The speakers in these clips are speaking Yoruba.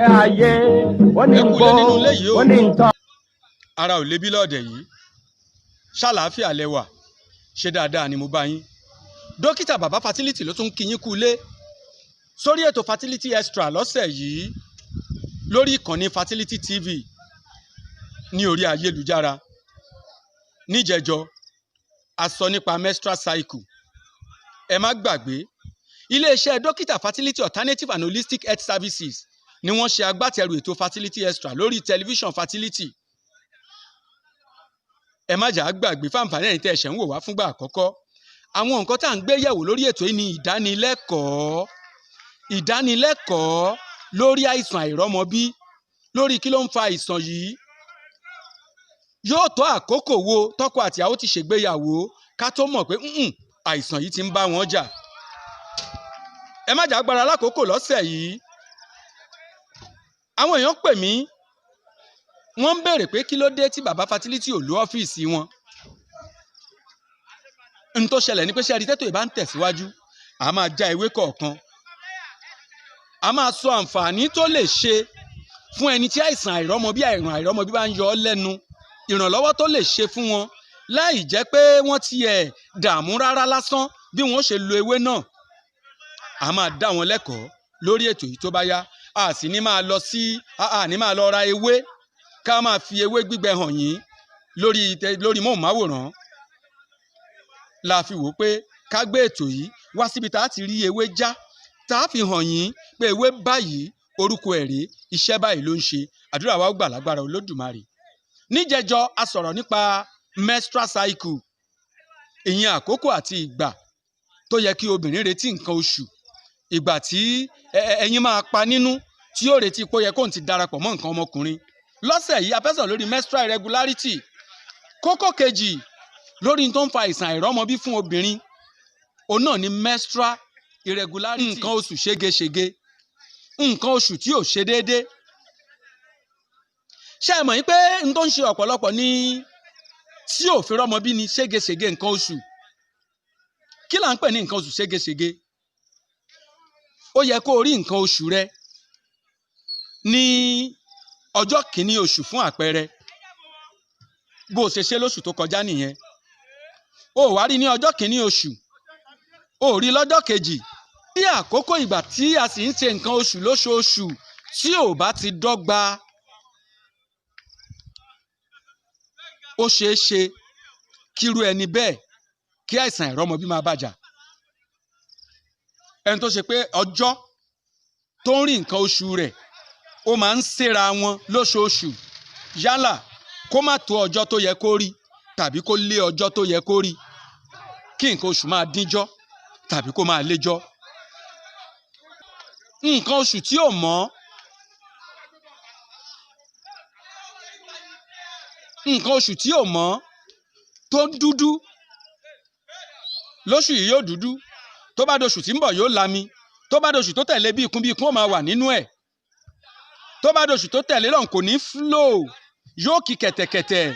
Ayé ó ní Ẹ kú gbó ilé nínú ilé yìí o. Ó ní ntọ́. Ara ò lébi lọ́ọ̀dẹ̀ yìí, ṣàlàáfíà lẹwà, ṣe dáadáa ni mo bá yín. Dókítà Bàbá Fertility ló tún kí yín kú ilé sórí ètò Fertility Extra lọ́sẹ̀ yìí lórí ìkànnì Fertility TV ní orí ayélujára. Níjẹjọ, a sọ nípa menstrual cycle. Ẹ má gbàgbé, iléeṣẹ́ Dókítà Fertility Alternative and Holistic Health Services ni wọ́n ṣe agbátẹrù ètò Fertility Extra lórí tẹlifíṣàn Fertility. Ẹ má jà á gbàgbé, fáǹfààní ẹ̀yin tẹ́ ẹ ṣẹ̀ ń wò wá fúngbà àkọ́kọ́, àwọn nǹkan tá à ń gbé yẹ̀wò lórí ètò yìí ni ìdánilẹ́kọ̀ọ́ lórí àìsàn àìrọ́mọbí, lórí kí ló ń fa àìsàn yìí, yóò tó àkókò wo tọkọ àtìyàwó ti ṣègbéyàwó ká tó mọ̀ pé àìsàn yìí ti ń bá wọn jà. Ẹ má jà á gbára lákòókò lọ́sẹ̀ yìí. Àwọn èèyàn pè mí, wọ́n ń béèrè pé kí ló dé tí Bàbá Fertility ò lú ọ́fíìsì wọn. N tó ṣẹlẹ̀ ni pé, ṣé ẹni tẹ́tò ìbá ń tẹ̀síwájú, a máa já ewé kọ̀ọ̀kan, a máa sọ àǹfààní tó lè ṣe fún ẹni tí àìsàn àìrọ́mọbí, àìrùn àìrọ́mọbí bá ń yọ ọ́ lẹ́nu, ìrànlọ́wọ́ tó lè ṣe fún wọn láì jẹ́ pé wọ́n tiẹ̀ dààmú rárá lásán bí wọ́n ṣe lo ewé náà. A máa dá wọn lẹ́kọ̀ọ́ lórí ètò yìí tó bá yá. A sì ní máa lọ sí a ní máa lọ ra ewé ká máa fi ewé gbígbẹ hàn yín lórí móhùnmáwòrán. La fi wò ó pé ká gbé ètò yìí wá síbi tá a ti rí ewé já, tá a fi hàn yín pé ewé báyìí, orúkọ ẹ̀ rèé, iṣẹ́ báyìí ló ń ṣe. Àdúrà wa ó gbà lágbára Olódùmarè. Níjẹjọ, a sọ̀rọ̀ nípa menstrual cycle, ìyẹn àkókò àti ìgbà tó yẹ kí obìnrin retí nǹkan oṣù, ìgbà tí ẹyin máa pa nínú tí yóò retí pé ó yẹ kóun ti darapọ̀ mọ́ nǹkan ọmọkùnrin. Lọ́sẹ̀ yìí, a fẹ́ sọ̀rọ̀ lórí menstrual irregularity. Kókó kejì lórí tó ń fa àìsàn àìrọ́mọbí fún obìnrin, òun náà ni menstrual irregularity, nǹkan oṣù ségesège, nǹkan oṣù tí ò ṣe déédé. Ṣé ẹ mọ̀ yín pé n tó ń ṣe ọ̀pọ̀lọpọ̀ ní tí ò fi rọ́mọbí ni ségesège nǹkan oṣù? Kí là ń pè ní nǹkan oṣù ségesège? Ó yẹ kó o rí nǹkan oṣù rẹ ní ọjọ́ kìíní oṣù, fún àpẹẹrẹ, bó o ṣe ṣe lóṣù tó kọjá nìyẹn. O wá rí ní ọjọ́ kìíní oṣù, o rí lọ́jọ́ kejì. Tí àkókò ìgbà tí a sì ń ṣe nǹkan oṣù lóṣooṣù tí ò bá ti dọ́gba, ó ṣeé ṣe kírú ẹni bẹ́ẹ̀ kí àìsàn àìrọ́mọbí máa bàjà. Ẹni tó ṣe pé ọjọ́ tó ń rí nǹkan oṣù rẹ̀ ó máa ń séra wọn lóṣooṣù, yálà kó má tó ọjọ́ tó yẹ kó rí tàbí kó lé ọjọ́ tó yẹ kó rí, kí nǹkan oṣù máa díjọ́ tàbí kó máa léjọ́, nǹkan oṣù tí ò mọ́, nǹkan oṣù tí ò mọ́ tó ń dúdú lóṣù yìí yóò dúdú, tó bá doṣù tí ń bọ̀ yóò lami, tó bá doṣù tó tẹ̀lé bí ikún bí ikún ó máa wà nínú ẹ̀, tó bá doṣù tó tẹ̀lé lọ́n kò ní flow, yóò kí kẹ̀tẹ̀kẹ̀tẹ̀.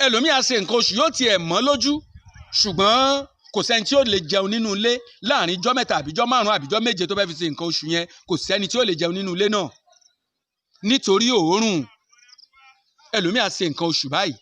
Ẹlòmíì á ṣe nǹkan oṣù, yóò tiẹ̀ mọ́ lójú, ṣùgbọ́n kò sẹ́ni tí ó lè jẹun nínú ilé láàrin ijọ́ 3 àbíjọ́ 5 àbíjọ́ 7 tó fẹ́ fi ṣe nǹkan oṣù yẹn. Kò sẹ́ni tí ó lè jẹun nínú ilé náà nítorí òórùn. Ẹlòmíì á ṣe nǹkan oṣù báyìí,